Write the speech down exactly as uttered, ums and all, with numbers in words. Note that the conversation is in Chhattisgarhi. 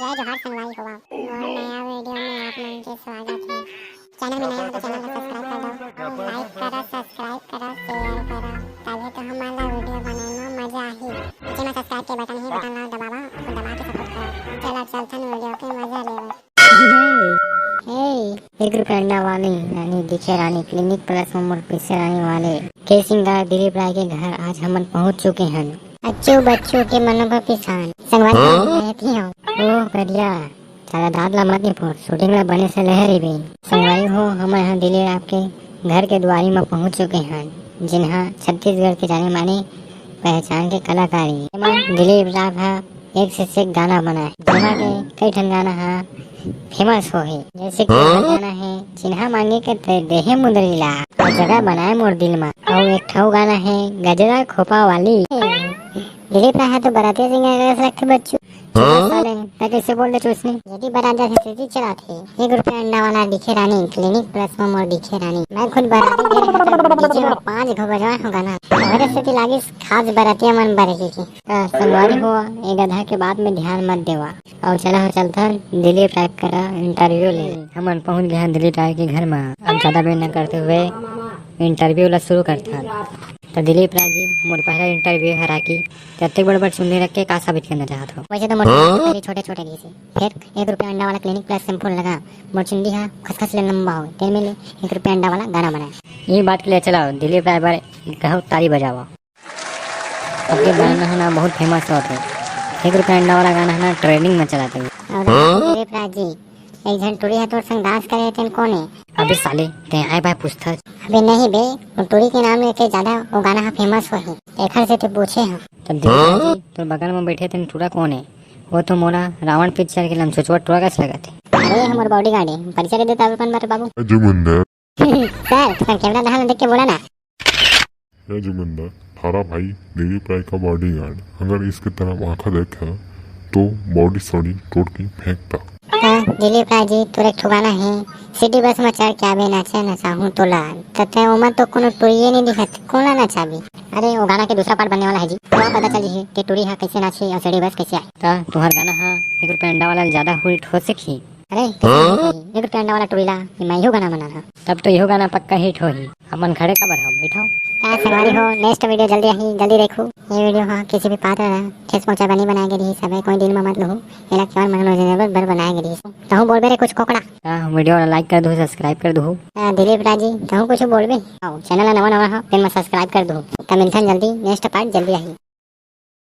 जय जोहार संगवारी हो, मोर नया वीडियो में आप मन के स्वागत है। चैनल में नया हो तो चैनल ला सब्सक्राइब कर दो, लाइक करो, सब्सक्राइब करो, शेयर करो, तभी तो हमारा वीडियो बनाए में मजा आही। नीचे में सब्सक्राइब के बटन है, बटन ला दबावा, उसको दबा के सपोर्ट करो। चलो चलथन वीडियो के मजा लेवे। हे, एक रुपया अंडा वाली रानी दिखे रानी, क्लिनिक प्लस में मोर पीसे रानी वाले के सिंगार दिलीप राय के घर आज हमन पहुंच चुके हन। अच्छू बच्चू के मनों का पिसान संगवारी हो, रहती हो। ओ करिया, साला दांत ला मत निपोर, शूटिंग ला बने से लहरी बे। संगवारी हो, हमन ह दिलीप राय के घर के दुआरी में पहुंच चुके हन, जिन्हा छत्तीसगढ़ के जाने माने पहचान के कलाकार हे। एमा दिलीप राय ह एक से एक गाना बनाए, जेमा के कई ठन गाना ह फेमस होहे, जैसे कि गाना है चिन्हा मांगे के ते देहे मुंदरी ला, और जगह बनाए मोर दिल मा। और एक ठो गाना है गजरा खोपा वाली। दिलीप राय ह तो बरातिया सिंगर कस लगथे बच्चू। साले, तै कैसे बोल दे चूसनी? यदि बरात जाथे तेती चलाथे। एक रुपया अंडा वाला दिखे रानी, क्लिनिक प्लस में मोर दिखे रानी। मैं खुद बराती दे रहा था, डीजे में पाँच घो बजवा हो गाना। मेरे से लागिस खास बरातिया मन बर के की। त संगवारी हो, ए गधा के बात में ध्यान मत देवा। और चला हो चलथन दिलीप राय करा इंटरव्यू ले। हमन पहुंच गए हैं दिलीप राय के घर में। अब ज्यादा देर न करते हुए इंटरव्यू ला शुरू करथन। त दिलीप राय जी, मोर पहला इंटरव्यू हरा की, ते अतेक बड़ बड़ चुन्नी रख के का साबित करना चाहत हो? वैसे तो मोर पहले छोटे छोटे रहिसे, फिर एक रुपया अंडा वाला क्लिनिक प्लस शैम्पू लगा, मोर चुंदी हा खसखस ले लंबा हो, तेन में ले एक रुपया अंडा वाला गाना बनाए। ये बात के लिए चलाओ, दिलीप राय बर कहो ताली बजावा। सबके गाना है ना बहुत फेमस होत है, एक रुपया अंडा वाला गाना है ना ट्रेंडिंग में चलाते हैं। और दिलीप राय जी, एक झन टूरी हा तोर संग डांस करे तेन कोन हे? अबे साले, ते आए बाय पूछथस। अबे नहीं बे, वो टूरी के नाम लेके ज्यादा वो गाना हा फेमस होही, एखर से ते पूछे हूँ। तब दिलीप राय जी, तोर बगल में बैठे तेन टूरा कोन हे? वो तो मोला रावण पिक्चर के लमचुचवा टूरा कस लगत हे। अरे हमर बॉडीगार्ड हे, परिचय दे देता अपन बारे बाबू। जुगुंदर। सर, थोड़ा कैमरा दहा देख के बोला ना। ए जुगुंदर, थारा भाई दिलीप राय का बॉडीगार्ड अगर इसके तरफ आंखा देखे तो बॉडी सॉडी तोड़ के फेंकता। त दिलीप राय जी, तोर एक ठो गाना हे, सिटी बस में चढ़ के आबे नाचे नचाहूं तोला, त ते ओमा तो कोनो टुरिये नहीं दिखत, कोन ला नचाबी? अरे वो गाना के दूसरा पार्ट बनने वाला है जी, तो पता चल जी कि टूरी हा कैसे नाची और सिटी बस कैसे आए। त तुहार गाना हा एक रुपया अंडा वाला ज्यादा हिट हो सकही। अरे कैसे हिट होही? एक रुपया अंडा वाला टूरी ला ये मैं इहो गाना बनाना। तब तो इहो गाना पक्का हिट होही। अपन खड़े काबर हो, बैठो। का संगवारी हो, नेक्स्ट वीडियो जल्दी आही, जल्दी देखो। ये वीडियो हा किसी भी पात्र ला ठेस पहुंचा बनी बनाए गे रही, सबे कोई दिल में मत लहू। एला केवल मनोरंजन बर बनाए गे रही। तहु बोलबे रे कुछ कोकड़ा। का वीडियो ला लाइक कर दू, सब्सक्राइब कर दू। आ, दिलीप राय जी, तहु कुछ बोलबे? आओ, चैनल ला नवा नवा हो, तेन में सब्सक्राइब कर दू। त मिलथन जल्दी, नेक्स्ट पार्ट जल्दी आही।